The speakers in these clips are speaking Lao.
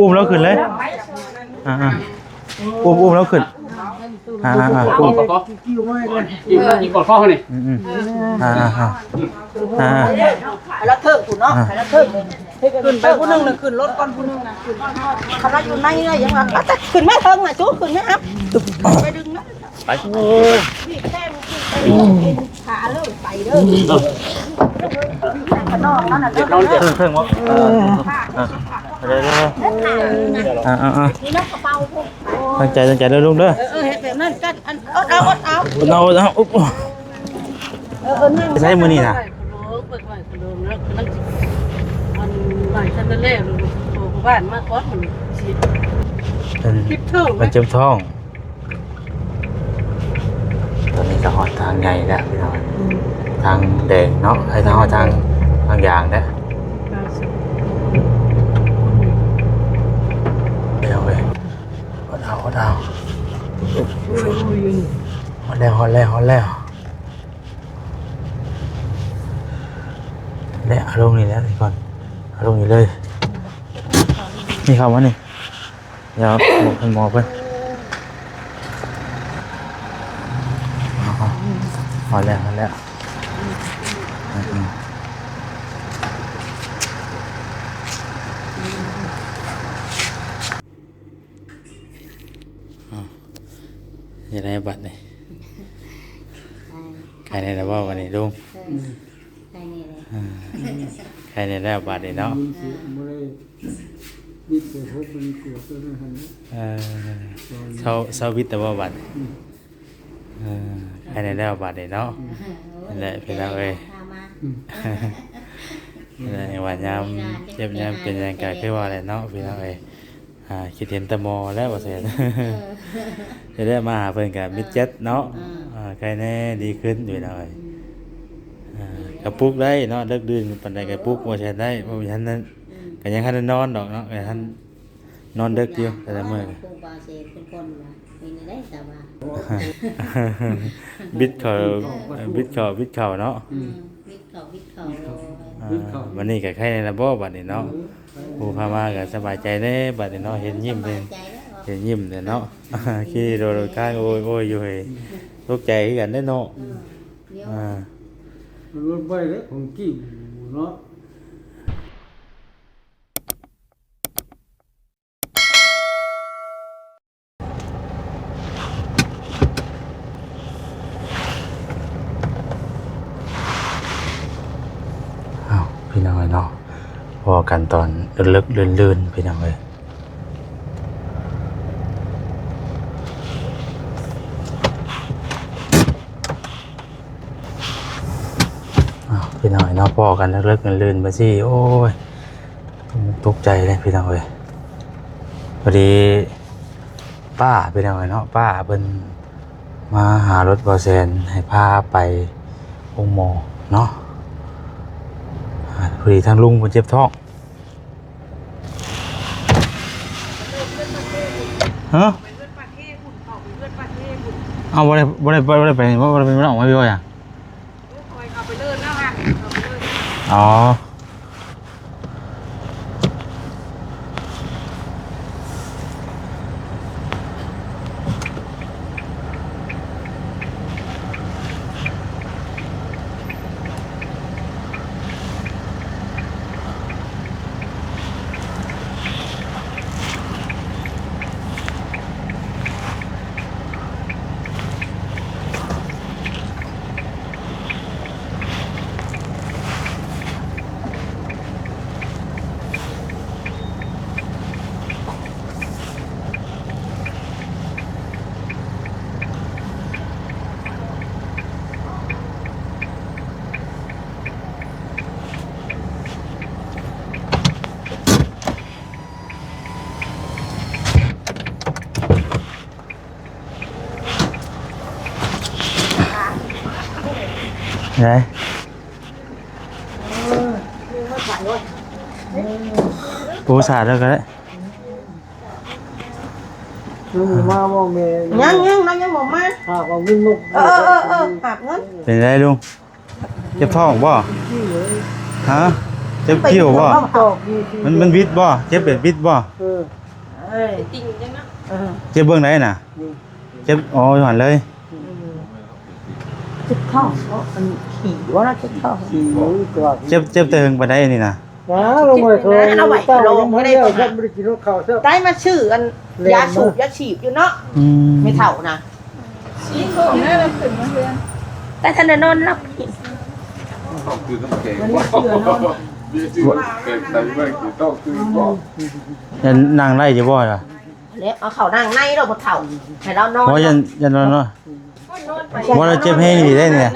ອຸ້ມລາວຂຶ້ນເລີຍ ອ່າໆ ອຸ້ມ ອຸ້ມລາວຂຶ້ນ ອ່າໆ ອຸ້ມ ອີກກອດຄໍ ອີກກອດຄໍນີ້ ອືມໆ ອ່າໆ ອ່າ ລະເທີກພຸ້ນເນາະ ລະເທີກ ຂຶ້ນໄປຜູ້ໜຶ່ງນະ ຂຶ້ນລົດກ່ອນຜູ້ໜຶ່ງນະ ຂຶ້ນ ຄັນລາວຢູ່ໃນນະ ຍັງວ່າ ອາ ຂຶ້ນມາເທິງນະ ສູ ຂຶ້ນມາ ໄປດຶງນະ ໄປ ໂອ້ຍ ຂາເລີຍ ໄປເດີ ເທິງໆ ເທິງໆ ເອີ ເອີ ອ່າໆ ຕັ້ງໃຈ ຕັ້ງໃຈເດີລຸງເດີ ເອີ ເຮັດແບບນັ້ນກັນ ອັນ ອົດເອົາ ອົດເອົາ ອົດເອົາ ອົດເອົາ ເອີ ເອີ ນັ່ງ ໄປໃສມື້ນີ້ນະ ເບິ່ງໄວ້ ເບິ່ງໄວ້ ມັນ ອັນ ໄມ້ຊັ້ນນັ້ນແຫຼະ ລູກ ໂຕບ້ານມາກ່ອນ ມັນຊິ ເພິ່ນ ເຈັບທ້ອງ ເພິ່ນເຈັບທ້ອງ ຕອນນີ້ກໍຮອດທາງໃຫຍ່ແລ້ວພີ່ນ້ອງ ອືມ ທາງແດງເນາະ ໃຫ້ທາງ ຮອດທາງ ທາງຢາງແລ້ວ ພີ່ນ້ອງເອີຍ ຮອດແລ້ວ ຮອດແລ້ວ ຮອດແລ້ວ ຮອດແລ້ວ ແລະ ເອົາລົງນີ້ແຫຼະ ນີ້ກ່ອນ ເອົາລົງນີ້ເລີຍ ນີ້ເຂົ້າມານີ້ ດຽວບອກທ່ານໝໍເພິ່ນ ຮອດແລ້ວ ຮອດແລ້ວ ອືມ ເອົາ ຈັ່ງໃດບັດນີ້ ໄຄແນ່ແລ້ວບໍ່ບັດນີ້ລຸງ ເອີ ໄຄແນ່ແລ້ວ ເອີ ໄຄແນ່ແລ້ວບັດນີ້ເນາະ ບໍ່ໄດ້ ວິດແຕ່ຫົກມັນກວດຕົວນັ້ນຫັ້ນແຫຼະ ເອີ ເຊົາ ເຊົາວິດແລ້ວບໍ່ບັດນີ້ ອືມ ເອີ ໄຄແນ່ແລ້ວບາດນີ້ເນາະ ອືມ ນັ້ນແຫຼະພີ່ນ້ອງເອີຍ ອືມ ນັ້ນແຫຼະ ວ່າຍາມເຈັບຍາມເປັນຫຍັງກະຄືວ່າແຫຼະເນາະພີ່ນ້ອງເອີຍ ອ່າ ຄິດເຫັນແຕ່ໝໍແລ້ວວ່າຊັ້ນ ເອີ ຈະໄດ້ມາຫາເພິ່ນກະມິດແຈັດເນາະ ເອີ ອ່າ ໄຄແນ່ດີຂຶ້ນພີ່ນ້ອງເອີຍ ອ່າ ກະປຸກໄດ້ເນາະ ເດິກດື່ນປານໃດກະປຸກວ່າຊັ້ນໄດ້ ບໍ່ມີທັນນັ້ນ ອືມ ກະຍັງທັນໄດ້ນອນດອກເນາະ ກະທັນ ນອນເດິກຢູ່ແຕ່ລະມື້ ຜູ້ບ່າວເສນເປັນຄົນວ່າເປັນໄດ້ ແຕ່ວ່າ ບິດເຂົ້າ ເອີ ບິດເຂົ້າ ບິດເຂົ້າເນາະ ອືມ ບິດເຂົ້າ ບິດເຂົ້າ ອ່າ ບິດເຂົ້າ ບັດນີ້ກໍໄຄແດ່ລະບໍ່ບັດນີ້ເນາະ ເອີ ຜູ້ພາມາກໍສະບາຍໃຈແດ່ບັດນີ້ເນາະ ເຫັນຍິ້ມ ສະບາຍໃຈແລ້ວ ເຫັນຍິ້ມແດ່ເນາະ ອືມ ຂີ່ລົດທາງໂອ້ຍໆຢູ່ເຮີ້ຍ ອືມ ຕົກໃຈຄືກັນເດ້ເນາະ ອືມ ອ່າ ລົດໄວເດ້ຂອງກີ້ເນາະ. ອ້າວ ພີ່ນ້ອງເອີຍເນາະ ພໍ້ກັນຕອນເລິກໆ ລື່ນໆ ພີ່ນ້ອງເອີຍ. ອ້າວ ພີ່ນ້ອງເນາະ ພໍ້ກັນເລິກໆ ລື່ນໆ ໄປຊີ້ ໂອ້ຍ ຕົກໃຈເລີຍພີ່ນ້ອງເອີຍ. ພໍດີປ້າ ພີ່ນ້ອງເນາະ ປ້າເພິ່ນມາຫາລົດບ່າວແສນ ໃຫ້ພາໄປໂຮງໝໍເນາະ. ອ່າ ພໍດີທາງລຸງເພິ່ນເຈັບທ້ອງ ຮະ? ເອົາ ບໍ່ໄດ້ ບໍ່ໄດ້ ບໍ່ໄດ້ໄປ ບໍ່ໄດ້ໄປນອກມາພີ່ວ່າຫຍັງ? ອໍ. ໄດ້ ປູສາດແລ້ວກໍໄດ້. ຍັງບໍ່ມາບໍ່ແມ່? ຍັງ ຍັງ ລາວຍັງບໍ່ມາ. ຫາບເອົາເງິນນົກ. ເອີ ເອີ ເອີ ຫາບເງິນ. ເປັນໄດລຸງ? ເຈັບທ້ອງບໍ່? ຮະ? ເ ຈັບຄິ້ວບໍ່? ມັນ ມັນວິດບໍ່? ເຈັບແບບວິດບໍ່? ເອີ ເອີ ເຈັບເບື້ອງໃດນະ? ເຈັບ ອໍ ຢູ່ຫັ້ນເລີຍ. ເຈັບທ້ອງ ເພາະມັນຂີ້ບໍ່ລະ ເຈັບທ້ອງ. ເຈັບ ເຈັບແຕ່ເຫິງປານໃດອັນນີ້ນະ? ມາລົງໄວ້ ເອົາໄວ້ ເອົາໄວ້ ເອົາໄວ້ ບໍ່ໄດ້ກິນເຂົ້າ ໄດ້ມາຊື້ອັນ ຢາສູບຢາສີບຢູ່ເນາະ. ອືມ ແມ່ເຖົ້ານະ ແຕ່ທັນໄດ້ນອນຫຼັບ. ຍັງນັ່ງໄດ້ຢູ່ບໍ່ລະ? ແລ້ວເອົາເຂົ້ານັ່ງໃນເນາະ ພໍ່ເຖົ້າ ໃຫ້ລາວນອນ. ບໍ່ ຍັນ ຍັນລາວນອນ. ບໍ່ ລາວເຈັບແຮງອີ່ຫຼີເດ້ນີ້.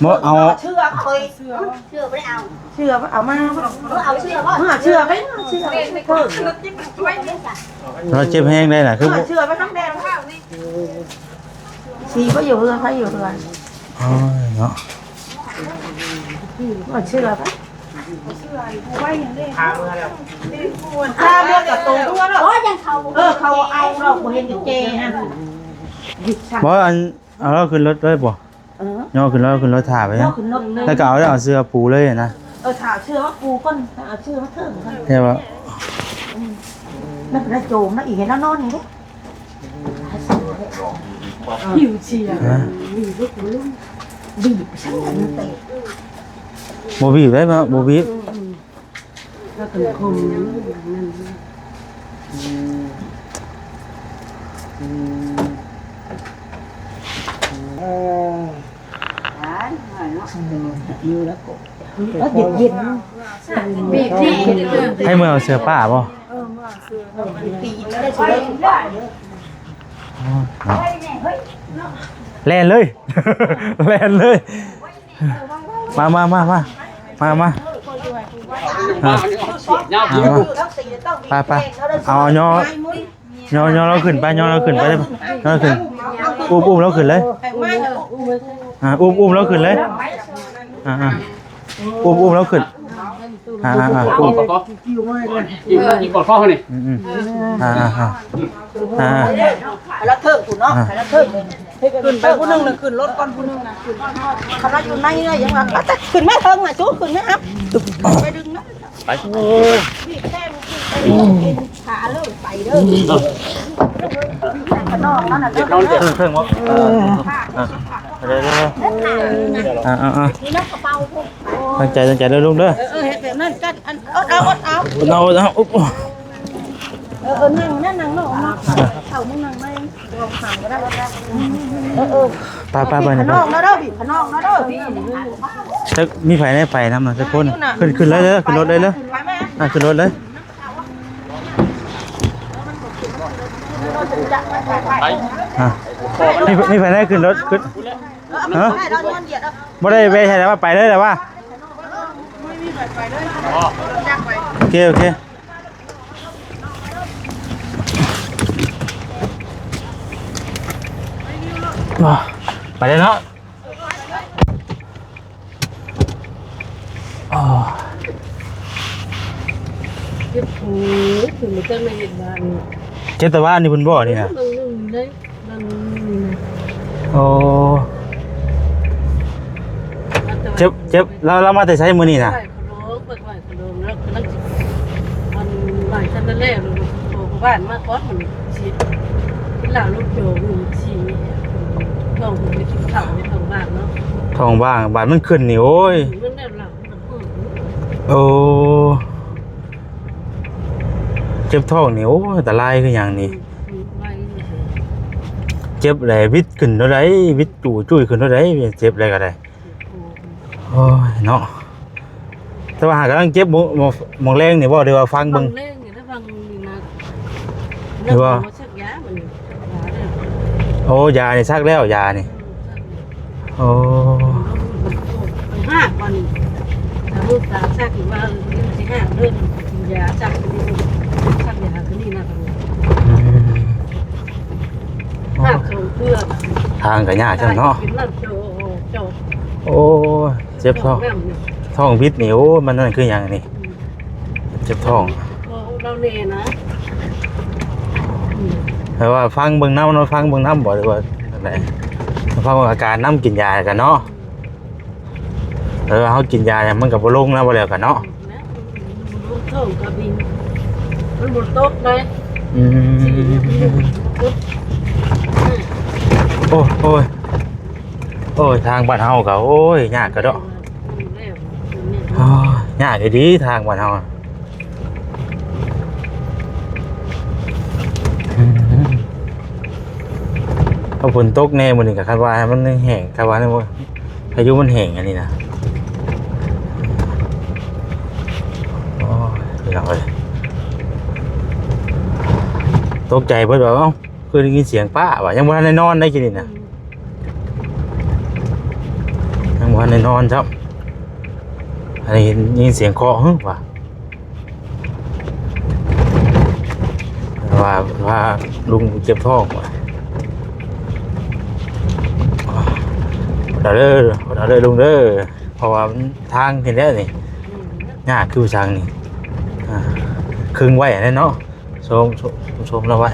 ບໍ່ ເອົາເຊືອກເລີຍ ເຊືອກບໍ່ໄດ້ເອົາ ເຊືອກເອົາມາ. ເອົາເຊືອກ ເອົາເຊືອກໄປ ເອົາເຊືອກໄປ. ລາວເຈັບແຮງໄດ້ນະ ຄື ເອົາເຊືອກໄປທາງແດນ. ສີບໍ່ຢູ່ເຮືອນ ໃຜຢູ່ເຮືອນ? ໂອ້ຍເນາະ ເອົາເຊືອກໄປ. ພາເມືອແລ້ວ ພາເມືອກັບໂຕເມືອເນາະ. ໂອ້ຍ ຍັງເຂົາ ເອີ ເຂົາເອົາດອກ ບໍ່ເຫັນແຈຫັ້ນ. ບໍ່ ອັນ ເອົາລາວຂຶ້ນລົດເລີຍບໍ່? ເອີ ຍໍຂຶ້ນລົດ ຂຶ້ນລົດຖ້າໄປນະ ແລ້ວກໍເອົາ ເອົາເສື້ອປູເລີຍນະ. ເອີ ຖ້າເສື້ອມາປູກ່ອນ ຖ້າເອົາເສື້ອມາເທິງກ່ອນ ແຕ່ວ່າ ມັນກໍໄດ້ໂຈມນະ ອີກເຫັນລາວນອນນີ້ເດ້. ຫິວເຊຍ ຮະ? ບີບ ບໍ່ບີບໄດ້ບໍ່? ບໍ່ບີບ. ອືມ ແລ້ວກໍຄົມນັ້ນ ອືມ ເອີ ຢູ່ແລ້ວກໍ ເຢັນໆ ໃຫ້ເມືອເອົາເສື້ອຜ້າບໍ່? ເອີ ເມືອເອົາເສື້ອ ຕີນໄດ້ສຸດເລີຍ. ອໍ ເນາະ ແລ່ນເລີຍ ແລ່ນເລີຍ. ມາ ມາ ມາ ມາ ມາ ມາ ອ່າ ມາ ໄປ ໄປ ເອົາ ຍໍ ຍໍ ຍໍລາວຂຶ້ນໄປ ຍໍລາວຂຶ້ນໄປ ຍໍລາວຂຶ້ນ ອຸ້ມ ອຸ້ມລາວຂຶ້ນເລີຍ ອ່າ ອຸ້ມ ອຸ້ມລາວຂຶ້ນເລີຍ ອ່າ ອ່າ ອຸ້ມ ອຸ້ມລາວຂຶ້ນ ອ່າ ອ່າ ອຸ້ມ ອີກ ອີກກອດຄໍນີ້ ອືມ ອືມ ອ່າ ອ່າ ອ່າ ອ່າ ລະເທິງພຸ້ນເນາະ ອ່າ ລະເທິງ ຂຶ້ນໄປຜູ້ໜຶ່ງນະ ຂຶ້ນລົດກ່ອນຜູ້ໜຶ່ງນະ ຂຶ້ນ ຄັນວ່າຢູ່ໃນນະ ຍັງວ່າ ຂຶ້ນມາເທິງນະ ຈູ ຂຶ້ນມາ ໄປດຶງນະ ໄປ ໂອ້ຍ ຂາເລີຍ ໄປເດີ ຂະນອງນັ້ນນະ ເທິງ ເທິງ ເທິງບໍ່ ເອີ ອ່າ ເດີ ເດີ ອ່າ ອ່າ ອ່າ ຕັ້ງໃຈ ຕັ້ງໃຈເດີ ລຸງເດີ ເອີ ເຮັດແບບນັ້ນກັນ ອັນ ອົດເອົາ ອົດເອົາ ອົດເອົາ ອົດເອົາ ເອີ ເອີ ນັ່ງ ນັ້ນນັ່ງນອກເນາະ ເຂົາມຶງນັ່ງໃນ ເອີ ເອີ ໄປ ໄປ ໄປ ຂະນອງເນາະເດີ ຂະນອງເນາະເດີ ຈັກມີໃຜໄດ້ໄປນຳນະ ຈັກຄົນ ຂຶ້ນ ຂຶ້ນເລີຍເດີ ຂຶ້ນລົດເລີຍເດີ ອ່າ ຂຶ້ນລົດເລີຍ ອ່າ ມີ ມີໃຜໄດ້ຂຶ້ນລົດ ຂຶ້ນ ຮະ ບໍ່ໄດ້ໄປໃສແລ້ວ ວ່າໄປເລີຍແຫຼະວ່າ ໂອເຄ ໂອເຄ ໄປເລີຍເນາະ ອໍ ເຈັບຫູ ເຈັບແຕ່ວ່ານີ້ເພິ່ນບໍ່ນີ້ນະ ໂອ້ ເຈັບ ເຈັບ ລາວ ລາວມາແຕ່ໃສມື້ນີ້ນະ? ໄຫວ້ຂະໂລງ ໄຫວ້ຂະໂລງ ລາວກຳລັງຊິ ອັນ ໄຫວ້ຊັ້ນນັ້ນແຫຼະ ພໍ່ບ້ານມາກ່ອນ ມັນຊິກິນເຫຼົ້າລົງໂຈ ມັນຊິ ນ້ອງເພິ່ນໄປກິນເຂົ້າໃນທ້ອງວ່າງເນາະ ທ້ອງວ່າງ ບາດມັນຂຶ້ນນີ້ ໂອ້ຍ ມັນແນວເຫຼົ້າ ໂອ້ ເຈັບທ້ອງນີ້ ໂອ້ ອັນຕະລາຍຄືຫຍັງນີ້ ເຈັບແລ້ວວິດຂຶ້ນເທົ່າໃດ ວິດຈູ້ຈຸ້ຍຂຶ້ນເທົ່າໃດ ເຈັບແລ້ວກໍໄດ້ ໂອ້ຍເນາະ ແຕ່ວ່າຫາກຳລັງເຈັບ ໝ່ອງ ໝ່ອງ ໝ່ອງແລງນີ້ບໍ່ ຫຼືວ່າຟັງເບິ່ງ ໝ່ອງແລງນີ້ ໄດ້ຟັງນີ້ນະ ຫຼືວ່າ ສັກຢາມັນ ໂອ້ ຢານີ້ສັກແລ້ວ ຢານີ້ ໂອ້ ມັນຮາກບໍ່ນີ້ ຖ້າລູກຕາສັກອີກວ່າ ມັນຊິຮາກເດີ ຢາສັກ ສັກຢາຄືນີ້ນະ ອືມ ຮາກສອງເທື່ອ ທາງກໍຍາກຊັ້ນເນາະ ເປັນນ້ຳໂຈ ໂຈ ໂອ້ຍ ເຈັບທ້ອງ ທ້ອງບິດນີ້ ໂອ້ຍ ມັນນັ້ນຄືຫຍັງນີ້ ເຈັບທ້ອງ ເວົ້ານຳແດ່ນະ ແຕ່ວ່າຟັງເບິ່ງນຳເນາະ ຟັງເບິ່ງນຳບໍ່ ຫຼືວ່າຈັ່ງໃດ ຟັງເບິ່ງອາການນຳ ກິນຢາກັນເນາະ. ເອີ ເຮົາກິນຢາຫຍັງມັນກໍບໍ່ລົງແລ້ວ ບໍ່ແລ້ວກໍເນາະ. ແມ່ນ ມັນບໍ່ລົງທ້ອງກໍບິນ ມັນບໍ່ຕົກໄດ໋. ອືມ ໂອ້ຍ ໂອ້ຍ ໂອ້ຍ ທາງບ້ານເຮົາກໍ ໂອ້ຍ ຍາກກະເດາະ. ໂອ້ຍ ຍາກອີ່ຫຼີທາງບ້ານເຮົາ. ອືມ ຖ້າຝົນຕົກແນ່ມື້ນີ້ກໍຄາດວ່າມັນແຫ້ງ ຄາດວ່າ ພາຍຸມັນແຫ້ງອັນນີ້ນະ. ໂອ້ຍ ພີ່ນ້ອງເອີຍ ຕົກໃຈເບິດວ່າ ເອົ້າ ຄືໄດ້ຍິນສຽງປ້າວ່າ ຍັງບໍ່ທັນໄດ້ນອນໄດ້ກິນນີ້ນະ. ອືມ ຍັງບໍ່ທັນໄດ້ນອນຊ້ຳ ອັນນີ້ໄດ້ຍິນສຽງເຄາະ ຫຶ ວ່າ ວ່າ ວ່າລຸງເຈັບທ້ອງວ່າ. ເອົາເດີ ເອົາເດີລຸງເດີ ເພາະວ່າມັນທາງເຫັນແລ້ວນີ້ ຍາກຄືຊ່າງນີ້ ອ່າ ຄຶງໄວ້ຫັ້ນແຫຼະເນາະ. ໂຊມ ໂຊມ ໂຊມລາວໄວ້.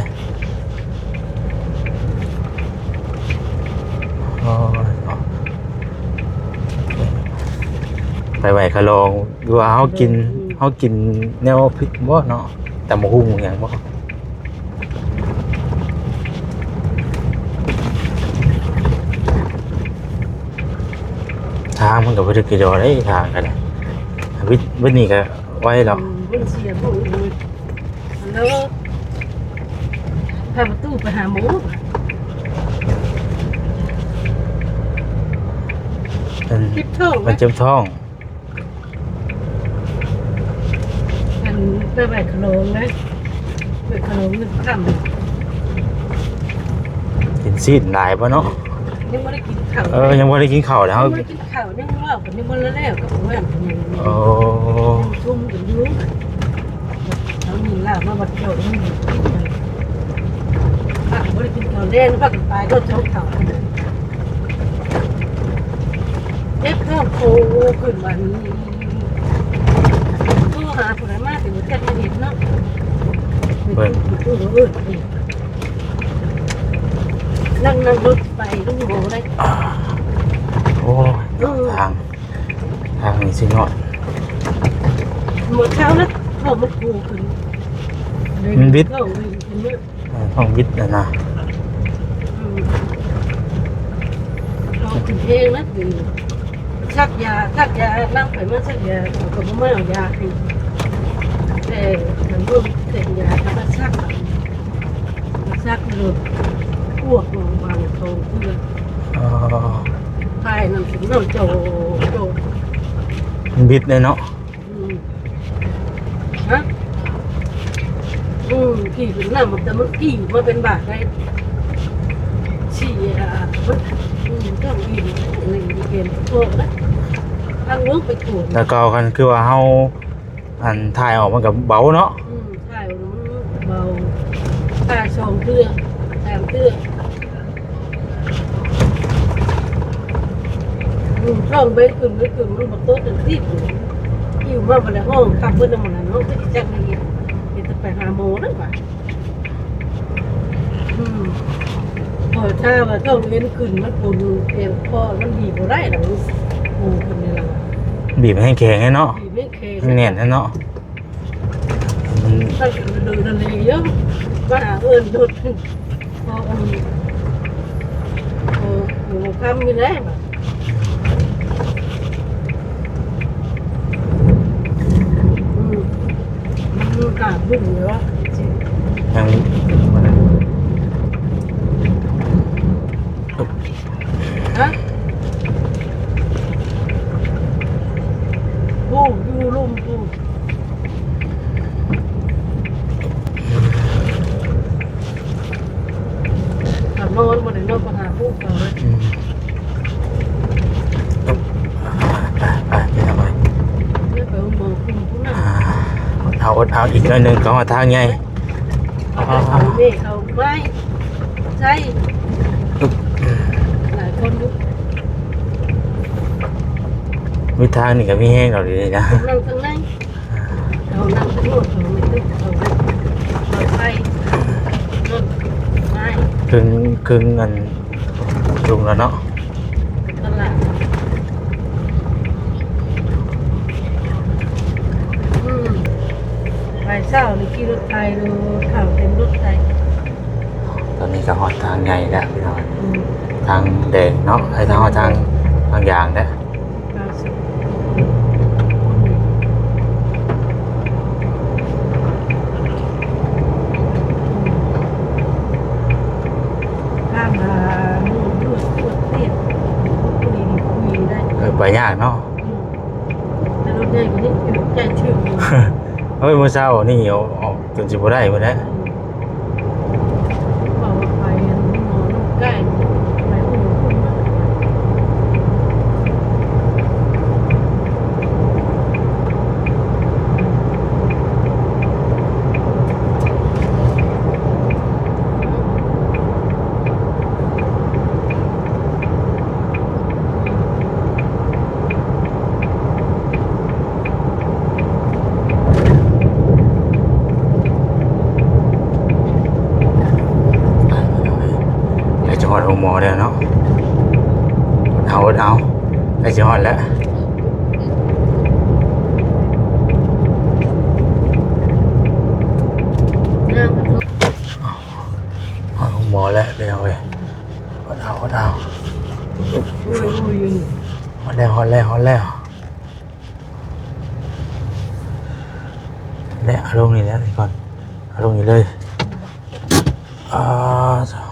ໂອ້ຍ ໄປໄຫວ້ຂະຫຼອງ ຫຼືວ່າເຮົາກິນ ເຮົາກິນແນວຜິດບໍ່ເນາະ ຕຳບັກຫຸ່ງຫຍັງບໍ່? ທາງມັນກໍບໍ່ໄດ້ກະດອເດ້ ທາງກໍໄດ້ ວິດ ວິດນີ້ກໍໄວແລ້ວ. ອືມ ມັນເສຍບໍ່ ຮັລໂຫຼ ພາປະຕູໄປຫາໝໍ. ເປັນ ເຈັບທ້ອງ ມັນເຈັບທ້ອງ. ອັນ ໄປໄຫວ້ຂະຫຼອງເດ້ ໄຫວ້ຂະຫຼອງມື້ຄ່ຳ. ກິນຊີ້ນຫຼາຍບໍ່ເນາະ? ຍັງບໍ່ໄດ້ກິນເຂົ້າ ເອີ ຍັງບໍ່ໄດ້ກິນເຂົ້າເດ້ ຍັງບໍ່ໄດ້ກິນ ເຂົ້າຍັງເວົ້າກັນຍັງບໍ່ແລ້ວກັບເພື່ອນ. ໂອ້ ຍັງຊຸມກັນຢູ່ ເຮົາມີລາບມາບັດເຈົ້າ ຍັງບໍ່ໄດ້ກິນເຂົ້າແລງ ພາກັນໄປກໍເຈົ້າເຂົ້າ ເຈັບທ້ອງໂຄຂຶ້ນບັດນີ້ ໂທຫາຜູ້ໃດມາ ແຕ່ບໍ່ຈັກມາເຮັດເນາະ ເບິ່ງ ເອີ້ນ ນັ່ງ ນັ່ງລົດໄປລົງໂບໄດ້. ໂອ້ຍ ເອີ ທາງ ທາງນີ້ສຸດຍອດ ໝົດເຊົ້າແລ້ວ ເຂົ້າມາຄູຂຶ້ນ ມັນບິດ ເຂົ້າເລີຍຂຶ້ນມາ ເອີ ຕ້ອງບິດແລ້ວນະ ອືມ ເຂົ້າຂຶ້ນເອງນະ ຄື ສັກຢາ ສັກຢາ ນາງໄປມາສັກຢາ ເຂົາກໍບໍ່ມາເອົາຢາໃຫ້ ແຕ່ມັນບໍ່ເປັນຢາທຳມະຊາດ ສັກໂລດ ພວກໂຮງບານຂອງເພື່ອນ ອໍ ຂາຍນຳເປັນນ້ຳໂຈໂຈ ມັນບິດເດ້ເນາະ. ອືມ ຮະ ອືມ ກີ່ເປັນນ້ຳ ແຕ່ມັນກີ່ມາເປັນບາດໄດ້ ສີ່ ອ່າ ອືມ ຕ້ອງອີກ ນີ້ເປັນໂທດນະ ທາງເມືອງໄປໂທດ ແລ້ວກໍຄັນຄືວ່າເຮົາ ອັນ ຖ່າຍອອກມັນກໍເບົາເນາະ. ອືມ ຖ່າຍອອກມັນເບົາ ຖ່າຍສອງເທື່ອ ສາມເທື່ອ. ອືມ ທ້ອງເບັງຂຶ້ນ ເບັງຂຶ້ນ ມັນບໍ່ຕົກຈັກທີ ຫິວມາບັດແລ້ວ ຮ້ອງຄັກເບິດແລ້ວ ມື້ນັ້ນເນາະ ຄືຊິຈັກແນວເຮັດ ເຮັດແຕ່ໄປຫາໝໍເດີບາດ. ອືມ ພໍຖ້າວ່າທ້ອງເບັງຂຶ້ນ ມັນປົນແອວຄໍ ມັນບີບບໍ່ໄດ້ດອກ ປູຂຶ້ນນີ້ລະ ບີບໃຫ້ແຂງເນາະ ບີບໃຫ້ແຂງ ໃຫ້ແໜ້ນເນາະ. ມັນ ມັນເດີນເດີນເລີຍຢູ່ ມາຫາເອີ້ນໂດດ ພໍອັນ ເອີ ຫົວຄ່ຳຢູ່ແລ້ວ ອືມ ມັນຫາບຸ້ນຢູ່ວະ ຍັງ ຮະ ໂອ້ ຢູ່ລຸ່ມພຸ້ນ ຖ້ານອນບໍ່ໄດ້ນອນ ໄປຫາຜູ້ເຂົາເລີຍ ອືມ ໄປ ໄປ ໄປ ໄປ ໄປ ໄປ ໄປ ໄປ ໄປ ໄປ ອາ ອົດເອົາ ອົດເອົາ ອີກໜ້ອຍໜຶ່ງກໍຮອດທາງໃຫຍ່ ເອົາ ເອົາ ເອົາ ເອົາ ເອົາ ເອົາ ເອົາ ໃສ່ ຫຼາຍຄົນຢູ່ ມີທາງນີ້ກໍມີແຮງດອກ ດີນະ ນັ່ງຂ້າງໃນ ເອົາ ນັ່ງຂ້າງນອກ ເອົາ ເອົາ ເອົາໄປ ລົດໄປ ເຄິ່ງ ເຄິ່ງອັນ ລົງແລ້ວເນາະ ຕະຫຼາດ ເຊົ້ານີ້ຂີ່ລົດໄຖໂລດ ເຂົ້າເຕັມລົດໄຖ. ຕອນນີ້ກໍຮອດທາງໃຫຍ່ແລ້ວພີ່ນ້ອງ ອືມ ທາງແດງເນາະ ໄອ້ທາງ ທາງ ທາງຢາງແລ້ວ. ເອີ ໄປຍາກເນາະ. ອືມ ແຕ່ລົດໃຫຍ່ກວ່ານີ້ ໃຈຖືກຢູ່. ເຮີ້ຍ ມື້ເຊົ້ານີ້ອອກ ອອກຈົນຊິບໍ່ໄດ້ພຸ້ນແຫຼະ. ອືມ ເວົ້າວ່າໄປອັນໝໍນ້ອງໃກ້ ໄປພຸ້ນ ພຸ້ນມາ. ໃກ້ຈະຮອດໂຮງໝໍແລ້ວເນາະ ອົດເອົາ ອົດເອົາ ໃກ້ຊິຮອດແລ້ວ. ຮອດໂຮງໝໍແລ້ວພີ່ນ້ອງເອີຍ ອດເອົາ ອດເອົາ. ຮອດແລ້ວ ຮອດແລ້ວ ຮອດແລ້ວ. ແລະ ເອົາລົງນີ້ແຫຼະ ນີ້ກ່ອນ ເອົາລົງນີ້ເລີຍ. ອ່າ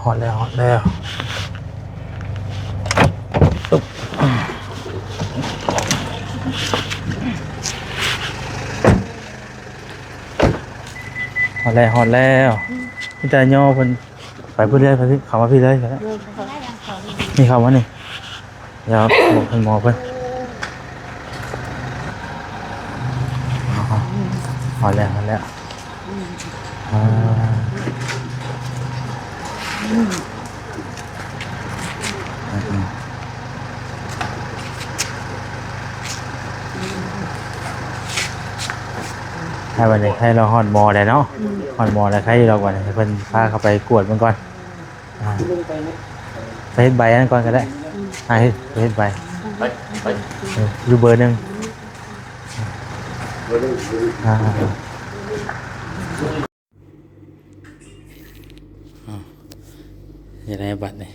ຮອດແລ້ວ ຮອດແລ້ວ. ຮອດແລ້ວ ຮອດແລ້ວ. ມີແຕ່ຍໍເພິ່ນໄປພຸ້ນເລີຍ ໄປພີ້ ເຂົ້າມາພີ້ເລີຍກໍໄດ້. ນີ້ເຂົ້າມານີ້ ດຽວບອກເພິ່ນ ໝໍເພິ່ນ. ຮອດແລ້ວ ຮອດແລ້ວ. ອ່າ ອືມ ໃຫ້ບັດນີ້ ໃຫ້ລາວຮອດໝໍແລ້ວເນາະ. ອືມ ຮອດໝໍແລ້ວ ໃຫ້ລາວ ບັດນີ້ ໃຫ້ເພິ່ນພາເຂົ້າໄປກວດເບິ່ງກ່ອນ. ອ່າ ໄປເຮັດໃບນັ້ນກ່ອນກໍໄດ້. ອ່າ ເຮັດ ໄປເຮັດໃບ ເອີ ຢູ່ເບີໜຶ່ງ. ອ່າ ເຮັດໃດບັດນີ້?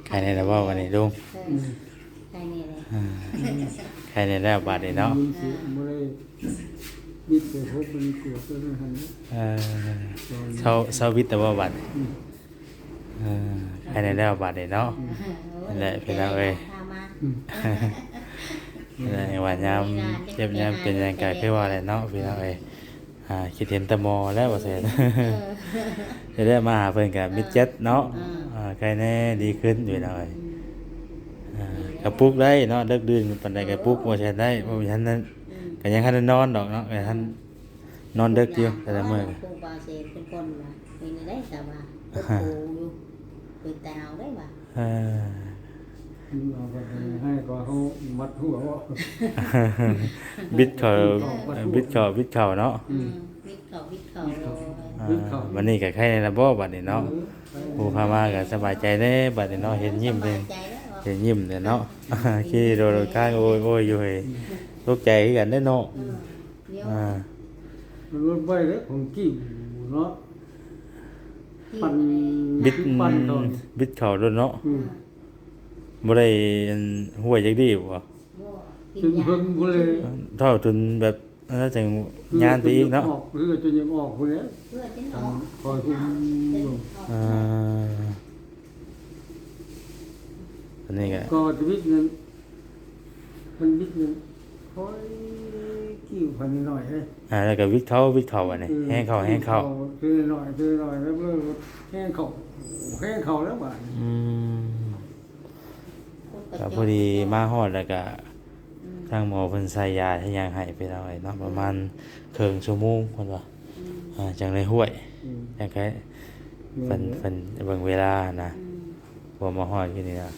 ໄຄແນ່ແລ້ວບໍ່ບັດນີ້ລຸງ? ເອີ ໄຄແນ່ແລ້ວ ອ່າ ໄຄແນ່ແລ້ວບັດນີ້ເນາະ. ມັນຊິບໍ່ໄດ້ ວິດແຕ່ພົບມັນກວດຕົວນັ້ນຫັ້ນແຫຼະ. ເອີ ເຊົາ ເຊົາວິດແລ້ວບໍ່ບັດນີ້? ອືມ ເອີ ໄຄແນ່ແລ້ວບັດນີ້ເນາະ. ອືມ ນັ້ນແຫຼະພີ່ນ້ອງເອີຍ. ອືມ ນັ້ນແຫຼະ ວ່າຍາມເຈັບຍາມເປັນຫຍັງກໍຄືວ່າແຫຼະເນາະ ພີ່ນ້ອງເອີຍ. ອ່າ ຄິດເຫັນແຕ່ໝໍແລ້ວວ່າຊັ້ນ. ເອີ ຈະໄດ້ມາຫາເພິ່ນກໍມີແຈັດເນາະ. ເອີ ອ່າ ໄຄແນ່ ດີຂຶ້ນຢູ່ແລ້ວ. ອືມ ອ່າ ກໍປຸກໄດ້ເນາະ ເດິກດື່ນປານໃດກໍປຸກ ວ່າຊັ້ນໄດ້ ບໍ່ມີທັນນັ້ນ. ອືມ ກໍຍັງທັນໄດ້ນອນດອກເນາະ ກໍທັນນອນເດິກຢູ່ແຕ່ລະມື້. ຜູ້ບ່າວເສນເປັນຄົນວ່າເປັນໄດ້ ແຕ່ວ່າໂອ້ໂຫຢູ່ ເປັນແຕ່ເຮົາໄດ້ວ່າ. ເອີ ເອົາໄປໃຫ້ກໍເຮົາມັດຫົວເບາະ ບິດເຂົ້າ ບິດເຂົ້າ ບິດເຂົ້າເນາະ. ອືມ ບິດເຂົ້າ ບິດເຂົ້າ ບິດເຂົ້າ ບິດເຂົ້າ. ອ່າ ບັດນີ້ກໍໄຄແນ່ລະບໍ່ບັດນີ້ເນາະ? ເອີ ຜູ້ພາມາກໍສະບາຍໃຈແດ່ບັດນີ້ເນາະ ເຫັນຍິ້ມເປັນ ເຫັນຍິ້ມແດ່ເນາະ. ຂີ່ລົດຂ້າງໂອ້ຍໆຢູ່ເຮີ້ຍ ຕົກໃຈຄືກັນເດ້ເນາະ. ເອີ ອ່າ ລົດໄວເດ້ຂອງກີ້ເນາະ ປັ່ນ ບິດ ປັ່ນເຂົ້າ ບິດເຂົ້າໂລດເນາະ. ອືມ ບໍ່ໄດ້ອັນຫ້ວຍຈັກດີບໍ່? ບໍ່ ຈົນເພິ່ນບໍ່ໄດ້ ເທົ່າຈົນແບບ ເອີ ຈັ່ງຍານໄປອີກເນາະ. ເຫຼືອຈົນຢາກອອກ ເຫຼືອຈົນຢາກອອກພຸ້ນແຫຼະ ເຫຼືອຈົນອອກ ຄ່ອຍຄຸມລົງ. ອ່າ ອັນນີ້ກໍ ກໍຈະບິດນັ້ນ ມັນບິດນັ້ນ ຄ່ອຍກີ້ໄປໜ້ອຍເດ້. ອ່າ ແລ້ວກໍບິດເຂົ້າ ບິດເຂົ້າ ອັນນີ້ ເອີ ແຮງເຂົ້າ ແຮງເຂົ້າ ທີລະໜ້ອຍ ທີລະໜ້ອຍ ແລ້ວແຮງເຂົ້າ ແຮງເຂົ້າແລ້ວບາດນີ້. ອືມ ກໍພໍດີມາຮອດແລ້ວກະ ອືມ ທາງໝໍເພິ່ນໃສ່ຢາໃສ່ຫຍັງໃຫ້ພີ່ນ້ອງເອີຍເນາະ ປະມານເຄິ່ງຊົ່ວໂມງເພິ່ນວ່າ. ອືມ ອ່າ ຈັ່ງໄດ້ຫ້ວຍ. ອືມ ຈັ່ງໄດ້ ເພິ່ນ ເພິ່ນເບິ່ງເວລານະ. ອືມ ພໍມາຮອດຢູ່ນີ້ນະ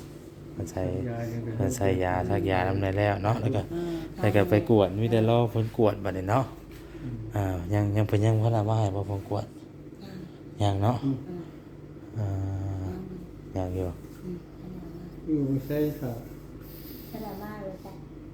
ເພິ່ນໃສ່ ເພິ່ນໃສ່ຢາ ສັກຢານຳໄດ້ແລ້ວເນາະ. ແລ້ວກະ ເອີ ແລ້ວກະໄປກວດ ມີແຕ່ລໍເພິ່ນກວດບັດນີ້ເນາະ. ອືມ ອ່າ ຍັງ ຍັງ ເພິ່ນຍັງບໍ່ທັນເອົາມາໃຫ້ບໍ່ ເພິ່ນກວດ? ຍັງ ຍັງເນາະ. ອືມ ອ່າ ຍັງຢູ່ ອືມ ຢູ່ໃສຊະ? ບໍ່ໄດ້ມາເລີຍຈ້ະ.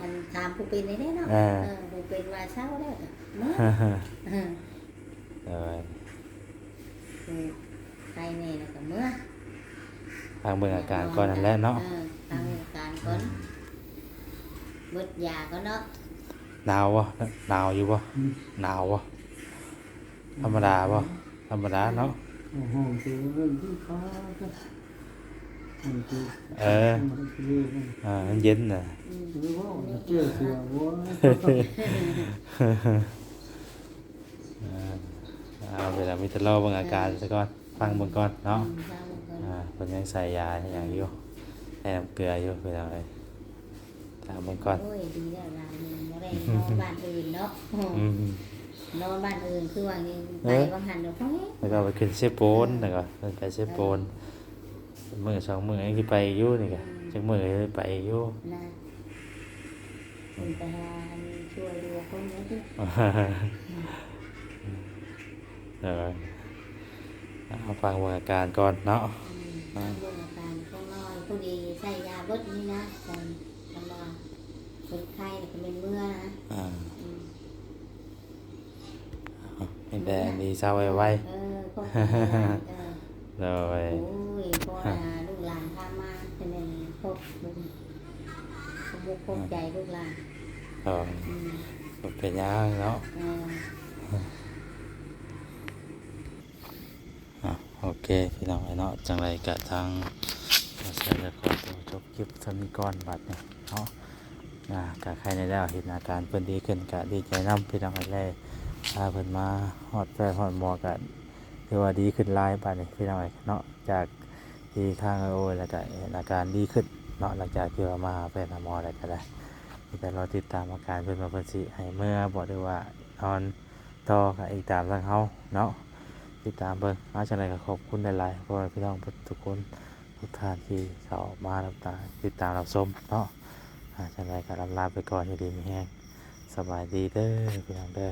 ອັນຖາມຜູ້ເປັນໄດ້ເນາະ ເອີ ເອີ ຜູ້ເປັນວ່າເຊົາແລ້ວກໍເມືອ ເອີ ໂດຍ ຜູ້ໄຂ້ແນ່ແລ້ວກໍເມືອ ຟັງເບິ່ງອາການກ່ອນນັ້ນແຫຼະເນາະ ເອີ ຟັງເບິ່ງອາການກ່ອນ ເບິດຢາກ່ອນເນາະ ໜາວບໍ່? ໜາວຢູ່ບໍ່? ອືມ ໜາວບໍ່? ທຳມະດາບໍ່? ທຳມະດາເນາະ ໂອ້ໂຫ ເອີ ມັນເຢັນນະ ອືມ ເອີ ເອົາໄປລະ ມີແຕ່ລໍເບິ່ງອາການ ເອີ ຊະກ່ອນ ຟັງເບິ່ງກ່ອນເນາະ ອືມ ຟັງເບິ່ງກ່ອນ ອ່າ ເພິ່ນຍັງໃສ່ຢາຫຍັງຢູ່ ໃສ່ນ້ຳເກືອຢູ່ ພີ່ນ້ອງເອີຍ ຖາມເບິ່ງກ່ອນ ໂອ້ຍ ດີແລ້ວຫຼານບໍ່ໄດ້ນອນບ້ານອື່ນເນາະ ອືມ ນອນບ້ານອື່ນຄືວ່າໄປ ເອີ ວ່າງຫັ້ນດອກ ແລ້ວກໍໄປຂຶ້ນເຊໂປນ ເອີ ແລ້ວກໍເພິ່ນໄປເຊໂປນ ເອີ ມື້ສອງມື້ຍັງຊິໄປຢູ່ນີ້ກະ ອືມ ຈັກມື້ໄປຢູ່ນະ ເພິ່ນໄປຫາອັນຊ່ວຍເຫຼືອຄົນນີ້ຕິ ເອີ ເອົາຟັງເບິ່ງອາການກ່ອນເນາະ ອືມ ຟັງເບິ່ງອາການຈັກໜ້ອຍ ພໍດີໃສ່ຢາເບິດນີ້ນະ ຄັນ ຄັນວ່າຄົນໄຂ້ນີ້ກໍແມ່ນເມືອນະ ອ່າ ອືມ ມີແຕ່ດີເຊົາໄວໆ ເອີ ຂອບໃຈຫຼາຍໆ ເອີ ໂດຍ ໂອ້ຍ ພໍລະລູກຫຼານພາມາ ເປັນແມ່ນຂອບ ຂອບອົກຂອບໃຈລູກຫຼານ ໂດຍ ອືມ ບໍ່ເປັນຫຍັງເນາະ ເອີ ອ່ະ ໂອເຄ ພີ່ນ້ອງເອີຍເນາະ ຈັ່ງໃດກະທາງບ່າວແຊກກໍຂໍຕົວຈົບຄລິບສ່ຳນີ້ກ່ອນບັດນີ້ເນາະ ອ່າ ກະໄຄແນ່ແລ້ວ ເຫັນອາການເພິ່ນດີຂຶ້ນ ກະດີໃຈນຳ ພີ່ນ້ອງເອີຍ ແລະ ພາເພິ່ນມາຮອດແພດຮອດໝໍ ກະຖືວ່າດີຂຶ້ນຫຼາຍບາດນີ້ ພີ່ນ້ອງເອີຍເນາະ ຈາກທີ່ຄ້າງໂອຍ ແລ້ວກະເຫັນອາການດີຂຶ້ນເນາະ ຫຼັງຈາກທີ່ວ່າມາຫາແພດຫາໝໍແລ້ວກະໄດ້ ມີແຕ່ລໍຕິດຕາມອາການເພິ່ນວ່າເພິ່ນຊິໃຫ້ເມືອບໍ່ ຫຼືວ່ານອນ ຕໍ່ກໍອີງຕາມທາງເຮົາເນາະ ຕິດຕາມເບິ່ງ ເອົາ ຈັ່ງໃດກໍຂອບຄຸນຫຼາຍໆ ພໍ່ແມ່ພີ່ນ້ອງເບິດທຸກຄົນທຸກທ່ານທີ່ເຂົ້າມາຮັບຕາ ຕິດຕາມຮັບຊົມເນາະ ອ່າ ຈັ່ງໃດກໍລ່ຳລາໄປກ່ອນ ຢູ່ດີມີແຮງ ສະບາຍດີເດີ ພີ່ນ້ອງເດີ.